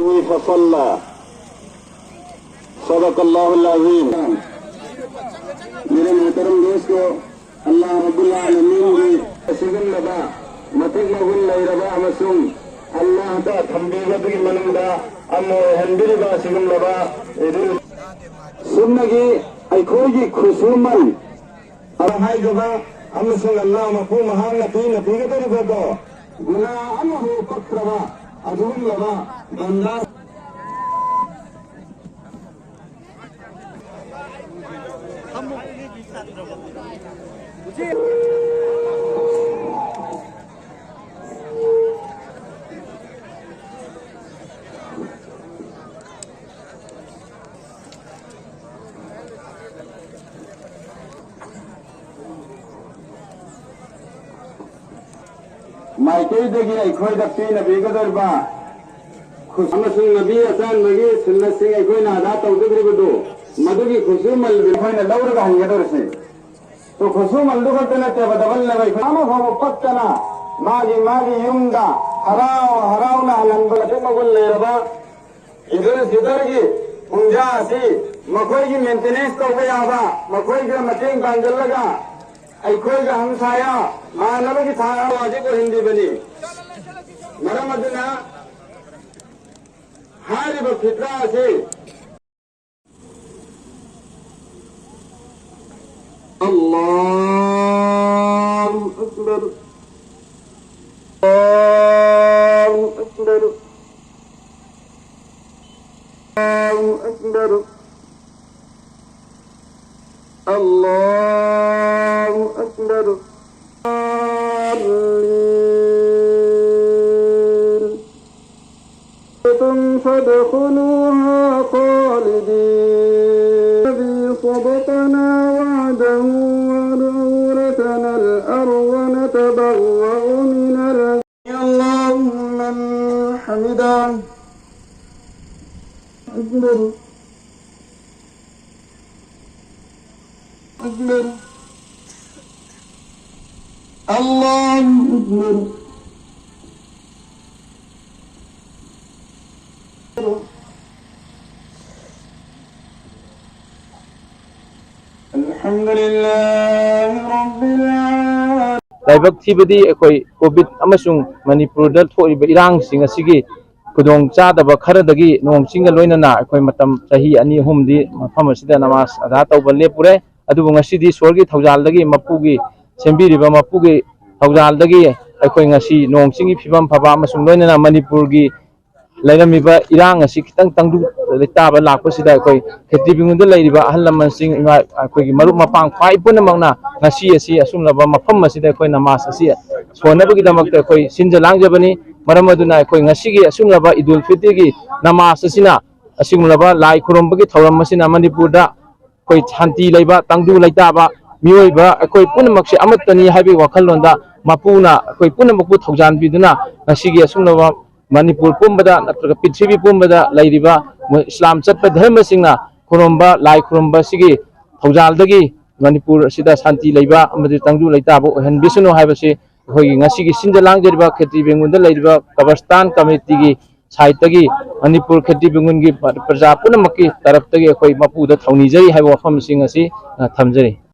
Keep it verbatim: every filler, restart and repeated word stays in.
فصلى. صدق الله العظيم. मेरे मोहतरम दोस्तों, अल्लाह रब्बुल आलमीन की ꯑꯁꯤꯒꯨꯝꯂꯕ ꯃꯇꯤꯛ ꯃꯒꯨꯟ ꯂꯩꯔꯕ ꯑꯃꯁꯨꯡ ꯑꯜꯂꯥꯍꯗ ꯊꯝꯕꯤꯕꯗꯨꯒꯤ ꯃꯅꯨꯡꯗ ꯑꯃ ꯑꯣꯏꯍꯟꯕꯤꯔꯤꯕ ꯑꯁꯤꯒꯨꯝꯂꯕ ꯏꯗꯨꯜ ꯁꯨꯞꯅꯒꯤ ꯑꯩꯈꯣꯏꯒꯤ ꯈꯨꯠꯁꯨꯃꯟ ꯍꯥꯏꯖꯕ ꯑꯃꯁꯨꯡ ꯑꯜꯂꯥꯍ ꯃꯄꯨ ꯃꯍꯥꯛꯅ ꯄꯤꯅ ꯄꯤꯒꯗꯧꯔꯤꯕꯗꯣ ꯒꯨꯅꯥ ꯑꯃꯐꯥꯎ ꯄꯛꯇ꯭ꯔꯕ ꯑꯗꯨꯒꯨꯝꯂꯕ ꯕꯟꯗꯥ ꯃꯥꯏꯀꯩꯗꯒꯤ ꯑꯩꯈꯣꯏꯗ ꯄꯤꯅꯕꯤꯒꯗꯧꯔꯤꯕ ꯈꯨꯠ ꯑꯃꯁꯨꯡ ꯅꯕꯤ ꯑꯆꯥꯟꯕꯒꯤ ꯁꯨꯟꯅꯠꯁꯤꯡ ꯑꯩꯈꯣꯏꯅ ꯑꯗꯥ ꯇꯧꯖꯈ꯭ꯔꯤꯕꯗꯨ, ꯃꯗꯨꯒꯤ ꯈꯨꯠꯁꯨꯃꯜꯗꯨ ꯑꯩꯈꯣꯏꯅ ꯂꯧꯔꯒ ꯍꯟꯒꯗꯧꯔꯤꯁꯤ꯫ ꯇꯣ ꯈꯨꯠꯁꯨꯃꯜꯗꯨ ꯈꯛꯇ ꯅꯠꯇꯦꯕ, ꯗꯕꯜꯅꯦꯕ, ꯑꯩꯈꯣꯏ ꯑꯃ ꯐꯥꯎꯕ ꯄꯛꯇꯅ ꯃꯥꯒꯤ ꯃꯥꯒꯤ ꯌꯨꯝꯗ ꯍꯔꯥꯎ ꯍꯔꯥꯎꯅ ꯍꯜꯍꯟꯕ ꯑꯗꯨ ꯃꯒꯨꯟ ꯂꯩꯔꯕ ꯏꯗꯨꯜ ꯐꯤꯇꯔꯒꯤ ꯄꯨꯡꯖꯥ ꯑꯁꯤ ꯃꯈꯣꯏꯒꯤ ꯃꯦꯟꯇꯦꯅꯦꯟꯁ ꯇꯧꯕ ꯌꯥꯕ, ꯃꯈꯣꯏꯒ ꯃꯇꯦꯡ ꯄꯥꯡꯁꯤꯜꯂꯒ ꯑꯩꯈꯣꯏꯒ ꯍꯝꯁꯥꯌꯥ ꯃꯥꯟꯅꯕꯒꯤ ꯊꯥꯛ ꯋꯥꯖꯤꯕ ꯑꯣꯏꯍꯟꯕꯤꯕꯅꯤ꯫ ꯃꯔꯝ ꯑꯗꯨꯅ ꯍꯥꯏꯔꯤꯕ ꯐꯤꯇ꯭ꯔꯥ ꯑꯁꯤ الله أكبر. الله أكبر. الله أكبر. الله أكبر. آمين. فادخلوها خالدين. الذي صدقنا وعده وأورثنا الأرض نتبوأ من الجنة. الله لمن حمده. أكبر. أكبر. الله أكبر. الحمد لله رب العالمين. ꯂꯥꯏꯕꯛ ꯊꯤꯕꯗꯤ ꯑꯩꯈꯣꯏ ꯀꯣꯚꯤꯗ ꯑꯃꯁꯨꯡ ꯃꯅꯤꯄꯨꯔꯗ ꯊꯣꯛꯏꯕ ꯏꯔꯥꯡꯁꯤꯡ ꯑꯁꯤꯒꯤ ꯈꯨꯗꯣꯡ ꯆꯥꯗꯕ ꯈꯔꯗꯒꯤ ꯅꯣꯡ ꯆꯤꯡꯒ ꯂꯣꯏꯅꯅ ꯑꯩꯈꯣꯏ ꯃꯇꯝ ꯆꯍꯤ ꯑꯅꯤ ꯑꯍꯨꯝꯗꯤ ꯃꯐꯝ ꯑꯁꯤꯗ ꯅꯃꯥꯖ ꯑꯗꯥ ꯇꯧꯕ ꯂꯦꯞꯄꯨꯔꯦ꯫ ꯑꯗꯨꯕꯨ ꯉꯁꯤꯗꯤ ꯏꯁꯣꯔꯒꯤ ꯊꯧꯖꯥꯜꯗꯒꯤ, ꯃꯄꯨꯒꯤ, ꯁꯦꯝꯕꯤꯔꯤꯕ ꯃꯄꯨꯒꯤ ꯊꯧꯖꯥꯜꯗꯒꯤ ꯑꯩꯈꯣꯏ ꯉꯁꯤ ꯅꯣꯡ ꯆꯤꯡꯒꯤ ꯐꯤꯕꯝ ꯐꯕ ꯑꯃꯁꯨꯡ ꯂꯣꯏꯅꯅ ꯃꯅꯤꯄꯨꯔꯒꯤ ꯂꯩꯔꯝꯃꯤꯕ ꯏꯔꯥꯡ ꯑꯁꯤ ꯈꯤꯇꯪ ꯇꯪꯗꯨ ꯂꯩꯇꯥꯕ ꯂꯥꯛꯄꯁꯤꯗ ꯑꯩꯈꯣꯏ ꯈꯦꯇ꯭ꯔꯤ ꯕꯤꯒꯨꯟꯗ ꯂꯩꯔꯤꯕ ꯑꯍꯜ ꯂꯃꯟꯁꯤꯡ, ꯏꯃꯥ, ꯑꯩꯈꯣꯏꯒꯤ ꯃꯔꯨꯞ ꯃꯄꯥꯡ ꯈ꯭ꯋꯥꯏ ꯄꯨꯝꯅꯃꯛꯅ ꯉꯁꯤ ꯑꯁꯤ ꯑꯁꯨꯝꯂꯕ ꯃꯐꯝ ꯑꯁꯤꯗ ꯑꯩꯈꯣꯏ ꯅꯃꯥꯖ ꯑꯁꯤ ꯁꯣꯟꯅꯕꯒꯤꯗꯃꯛꯇ ꯑꯩꯈꯣꯏ ꯁꯤꯟꯖ ꯂꯥꯡꯖꯕꯅꯤ꯫ ꯃꯔꯝ ꯑꯗꯨꯅ ꯑꯩꯈꯣꯏ ꯉꯁꯤꯒꯤ ꯑꯁꯨꯝꯂꯕ ꯏꯗꯨꯜ ꯐꯤꯇꯤꯔꯒꯤ ꯅꯃꯥꯖ ꯑꯁꯤꯅ, ꯑꯁꯤꯒꯨꯝꯂꯕ ꯂꯥꯏ ꯈꯨꯔꯨꯝꯕꯒꯤ ꯊꯧꯔꯝ ꯑꯁꯤꯅ ꯃꯅꯤꯄꯨꯔꯗ ꯑꯩꯈꯣꯏ ꯁꯥꯟꯇꯤ ꯂꯩꯕ, ꯇꯪꯗꯨ ꯂꯩꯇꯥꯕ, ꯃꯤꯑꯣꯏꯕ ꯑꯩꯈꯣꯏ ꯄꯨꯝꯅꯃꯛꯁꯦ ꯑꯃꯠꯇꯅꯤ ꯍꯥꯏꯕꯒꯤ ꯋꯥꯈꯜꯂꯣꯟꯗ ꯃꯄꯨꯅ ꯑꯩꯈꯣꯏ ꯄꯨꯝꯅꯃꯛꯄꯨ ꯊꯧꯖꯥꯟꯕꯤꯗꯨꯅ ꯉꯁꯤꯒꯤ ꯑꯁꯨꯝꯂꯕ ꯃꯅꯤꯄꯨꯔ ꯄꯨꯝꯕꯗ ꯅꯠꯇ꯭ꯔꯒ ꯄ꯭ꯔꯤꯊꯤꯕꯤ ꯄꯨꯝꯕꯗ ꯂꯩꯔꯤꯕ ꯏꯁꯂꯥꯝ ꯆꯠꯄ ꯙꯔꯃꯁꯤꯡꯅ ꯈꯨꯔꯨꯝꯕ, ꯂꯥꯏ ꯈꯨꯔꯨꯝꯕ ꯑꯁꯤꯒꯤ ꯊꯧꯖꯥꯜꯗꯒꯤ ꯃꯅꯤꯄꯨꯔ ꯑꯁꯤꯗ ꯁꯥꯟꯇꯤ ꯂꯩꯕ ꯑꯃꯗꯤ ꯇꯪꯗꯨ ꯂꯩꯇꯥꯕ ꯑꯣꯏꯍꯟꯕꯤꯁꯅꯨ ꯍꯥꯏꯕꯁꯤ ꯑꯩꯈꯣꯏꯒꯤ ꯉꯁꯤꯒꯤ ꯁꯤꯟꯖ ꯂꯥꯡꯖꯔꯤꯕ ꯈꯦꯇ꯭ꯔꯤ ꯕꯦꯡꯒꯨꯜꯗ ꯂꯩꯔꯤꯕ ꯀꯕꯔꯁꯇꯥꯟ ꯀꯃꯤꯇꯤꯒꯤ ꯁꯥꯏꯠꯇꯒꯤ ꯃꯅꯤꯄꯨꯔ ꯈꯦꯇ꯭ꯔꯤ ꯕꯦꯡꯒꯨꯜꯒꯤ ꯄ꯭ꯔꯖꯥ ꯄꯨꯝꯅꯃꯛꯀꯤ ꯇꯔꯞꯇꯒꯤ ꯑꯩꯈꯣꯏ ꯃꯄꯨꯗ ꯊꯧꯅꯤꯖꯔꯤ ꯍꯥꯏꯕ ꯋꯥꯐꯝꯁꯤꯡ ꯑꯁꯤ, ꯑ, ꯊꯝꯖꯔꯤ꯫